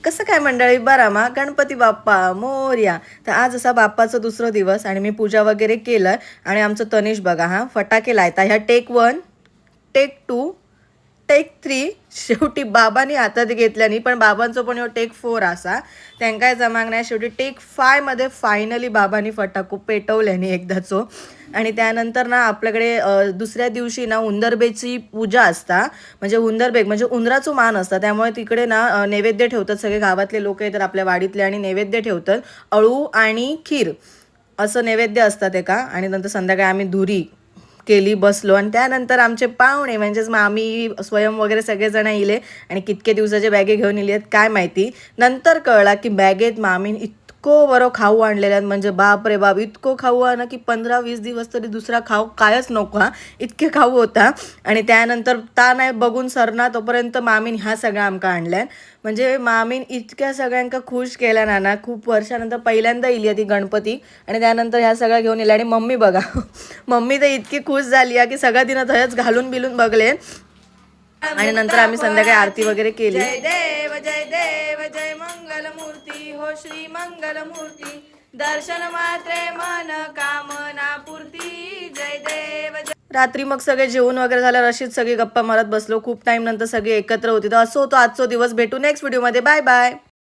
कसं काय मंडळी, बरा मा? गणपती बाप्पा मोरया. तर आज असा बाप्पाचा दुसरा दिवस आणि मी पूजा वगैरे केलं आणि आमचं तनिष बघा हा फटाके लायता. ह्या टेक 1, टेक 2, टेक 3, शेवटी बाबांनी हातात घेतल्यानी, पण बाबांचो पण ह्यो टेक 4 असा त्यांकाय जमाग नाही. शेवटी टेक 5मध्ये फायनली बाबांनी फटाको पेटवल्यानी एकदाचो. आणि त्यानंतर ना आपल्याकडे दुसऱ्या दिवशी ना उंदरबेची पूजा असता, म्हणजे उंदरबेग म्हणजे उंदराचो मान असता, त्यामुळे तिकडे ना नैवेद्य ठेवतात. सगळे गावातले लोक येतात आपल्या वाडीतले आणि नैवेद्य ठेवतात, अळू आणि खीर असं नैवेद्य असतात एका. आणि नंतर संध्याकाळी आम्ही धुरी केली, बसलो आणि त्यानंतर आमचे पाहुणे म्हणजेच मामी स्वयं वगैरे सगळेजण इले आणि कितके दिवसाचे बॅगे घेऊन इले आहेत काय माहिती. नंतर कळला की बॅगेत मामीन इतकं बरं खाऊ आणलेलं आहे, म्हणजे बाप रे बाप, इतकं खाऊ आहे ना की 15-20 दिवस तरी दुसरा खाऊ कायच नको हा, इतके खाऊ होता. आणि त्यानंतर ता नाही बघून सरना तोपर्यंत मामीन ह्या सगळ्या आमका आणल्या. म्हणजे मामीन इतक्या सगळ्यांका खुश केल्या ना ना, खूप वर्षानंतर पहिल्यांदा इली आहे ती गणपती आणि त्यानंतर ह्या सगळ्या घेऊन येल्या. आणि मम्मी बघा, मम्मी तर इतकी खुश झाली आहे की सगळ्या तिनं थंयच घालून बिलून बघले. आणि नंतर आम्ही संध्याकाळी आरती वगैरे केली. जय देव जय देव जय मंगल मूर्ती हो श्री मंगल मूर्ती, दर्शन मात्रे मन कामना पूर्ती, जय देव. रात्री मग सगळे जेवण वगैरे झालं, अशीच सगळी गप्पा मारत बसलो. खूप टाइम नंतर सगळे एकत्र होते. तर असं होतं आजचा दिवस. भेटू नेक्स्ट व्हिडिओमध्ये. Bye bye.